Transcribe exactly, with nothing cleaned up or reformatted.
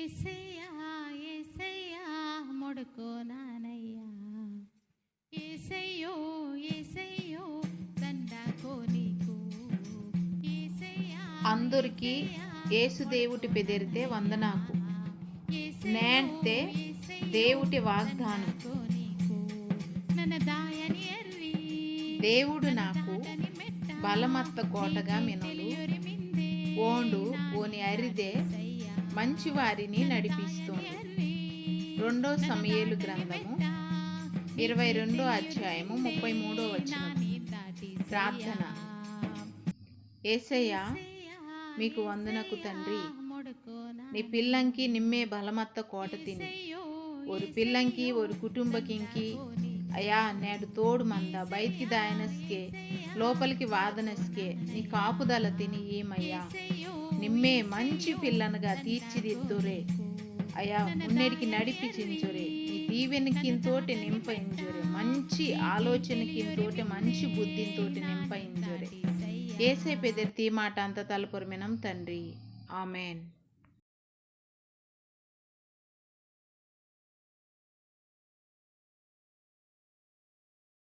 ఏసయ్యా, ఏసయ్యా, మొడుకో నానయ్యా. ఏసయ్యో, ఏసయ్యో, దండాకో నీకు. ఏసయ్యా, అందరికీ యేసు దేవుటి పెదిరితే వందనాకు. నేంటే దేవుటి వాగ్దానం. నన్న దాయని ఎర్రి. దేవుడు నాకు బలమత్త కోటగా మినోడు. ఓండు ఓని అరిదే మంచి వారిని నడిపిస్తోండు. రెండో సమూయేలు గ్రంథము ఇరవై రెండో అధ్యాయము ముప్పై మూడో వచనం. ప్రార్థన. ఏసయ్యా, మీకు వందనకు తండ్రి. నీ పిల్లంకి నిమ్మే బలమత్త కోట తిని. ఒరు పిల్లంకి, ఒరు కుటుంబకింకి, అయ్యా, నేడు తోడు మంద, బయటికి దాయనస్కే, లోపలికి వాదనస్కే, నీ కాపుదల తిని ఏమయ్యా. నిమ్మే మంచి పిల్లనుగా తీర్చిదిద్దురే. అయ్యా, మున్నెడికి నడిపించురే. నీ దీవెనకింతోటి నింపయించురే. మంచి ఆలోచనకింతోటి, మంచి బుద్ధింతోటి నింపయించురే. ఏసే పెదర్తి మాట అంత తలపొరమినం తండ్రి. ఆమెన్.